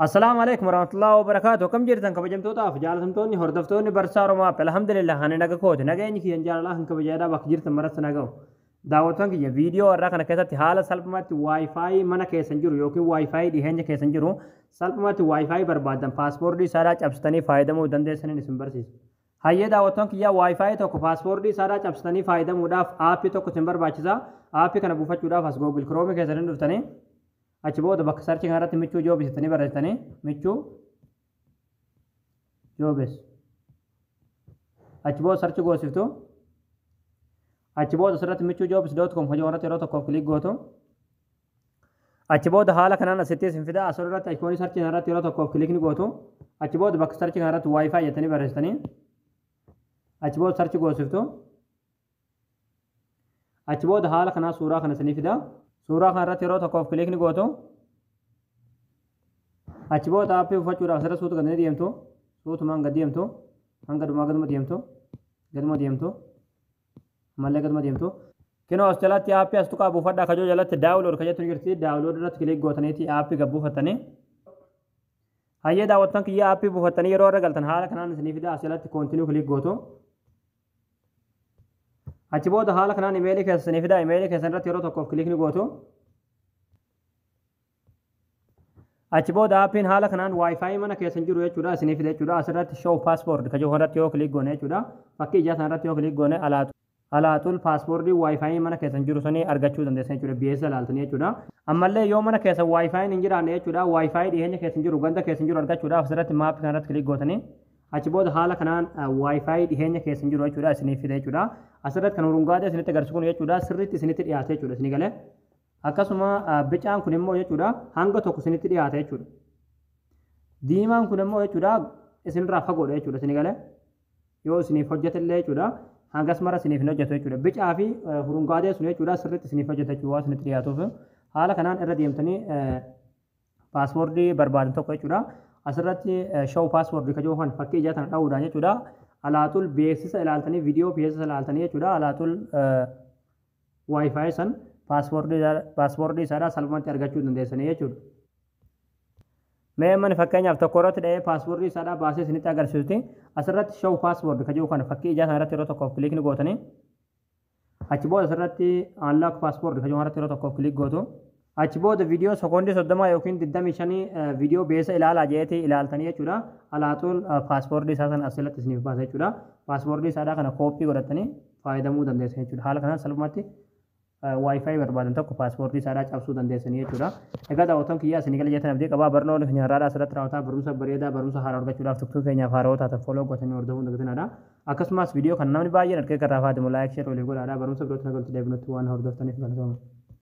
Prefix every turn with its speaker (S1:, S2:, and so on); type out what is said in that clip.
S1: Assalaamu alaikum warahmatullahi wabarakaatu. Akkam jirtan kabajamtootaaf jaalatamtoonni hordoftoonni Barsaa Oromoo App? Alhamdulillah, ani naga kooti. Nageenyi kiyyan jaalalaa kan kabajaadhaa bakka jirtan maratti naga'u. Daawwattoon kiyya, viidiyoo har'aa kana keessatti haala salphumatti WiFi mana keessan jiru yookiin WiFi dhiheenya keessan jiru, salphumatti WiFi barbaadan passwordii isaadhaa cabsitanii fayyadamuu dandeessaniin isin barsiisa. Hayyee daawwattoon kiyya, WiFi tokko passwordii isaadhaa cabsitanii fayyadamuudhaaf aappii tokko isin barbaachisa. Aappii kana buufachuudhaaf as Google Chrome keessanii dhuftanii, achi booda bakka searchii kanarratti Michuu Jobs jettanii barreessitanii, Michuu Jobs, achi booda search goosiftu. Achi booda asirratti michuujobs.com hojii irratti yeroo tokkoof click gootu. Achi booda haala kanaan asitti isin fida. Asirratti iconii searchii kanarratti yeroo tokkoof click ni gootu. Achi booda bakka searchii kanarratti WiFi jettanii barreessitanii, achi booda search goosiftu. Achi booda haala kanaa suuraa kana isinii fida. Suuraa kanarratti yeroo tokkoof click ni gootu. Achi booda aappii buufachuudhaaf asirra suutu gad ni deemtu. Suutumaan gad deemtu. Hanga dhumaa gaduma deemtu. Gaduma deemtu. Ammallee gaduma deemtu. Kinoo as jalatti aappii as tuqaa buufadhaa kajoo jalatti download ka jettu ni jirti. Download irratti click gootaniiti aappii gad buufattanii. Hayyee daawwattan kiyya, aappii buufattanii yeroo irra galtan haala kanaan isinii fida. As jalatti continue click gootu. Achi booda haala kanaan imeelii keessa isinii fida. Imeelii keessan irratti yeroo tokkoof click ni gootu. Achi booda aappiin haala kanaan WiFi mana keessan jiru jechuudha isinii fida jechuudha. Asirratti show password ka jiru irratti yoo click goone jechuudha. Fakkii ijaa sana irratti yoo click goone, alaatul passwordii WiFi mana keessan jiru sanii argachuu dandeessan jechuudha. Beeksisa ilaaltanii jechuudha. Ammallee yoo mana keessa WiFi hin jiraanne jechuudha, WiFi dhiyeenya keessan jiru, ganda keessan jiru argachuudhaaf asirratti mapii kanarratti click gootanii, achi booda haala kanaan WiFi dhiyeenya keessan jiru jechuudha isiniif fida jechuudha. Asirratti kan urungaadee isinitti agarsiisu kun jechuudha sirriitti isinitti dhiyaate jechuudha isinii galee. Akkasuma bicaan kun immoo jechuudha hanga tokko isinitti dhiyaata jechuudha. Diimaan kun immoo jechuudha isinirraa fagoodha jechuudha isinii galee. Yoo isiniif hojjetellee jechuudha hangas mara isiniif hin hojjetu jechuudha. Bicaa fi hurungaadee sun jechuudha sirriitti isiniif hojjeta jechuudha waan isinitti dhiyaatuuf. Haala kanaan irra deemtanii passwordii barbaadan tokko jechuudha. Asirratti show passwordii ka jiru fakkii ijaa tana dha'uudhaan jechuudha. Alaatul beeksisa ilaaltanii, viidiyoo beeksisa ilaaltanii jechuudha. Alaatul WiFi san passwordii isaadhaa salphumatti argachuu dandeessanii jechuudha. Mee mani fakkeenyaaf tokko irratti dha'ee passwordii isaadhaa baasee isinitti agarsiisuti. Asirratti show password ka jiru kana fakkii ijaa sana irratti yeroo tokkoof click ni gootanii. Achi booda asirratti unlock password ka jiru irratti yeroo tokkoof click gootu. Achi booda viidiyoo sekoondii 30 yookiin 25 viidiyoo beeksisa ilaalaa jeetii ilaaltanii jechuudha. Alaatuun passwordii isaa sana asirratti isiniif baasa jechuudha. Passwordii isaadhaa kana kooppii godhatanii fayyadamuu dandeessan jechuudha. Haala kanaan salphumatti WiFi barbaadan tokko passwordii isaadhaa cabsuu dandeessanii jechuudha. Egaa daawwattoon kiyyaa, isinii gala jettan abdii qabaa. Barnoonni keenya har'aadhaa asirratti raawwataa. Barumsa bareedaa, barumsa haaraa argachuudhaaf TikTok keenyaaf haarawaa taatan follow gootanii hordofuu hin dagatinadha. Akkasumas viidiyoo kan namni baay'een argee garraa faatimu like, share waliif godhaadha. Barumsa birootti nagaltu deebinutti waan hordoftaniif galatooma.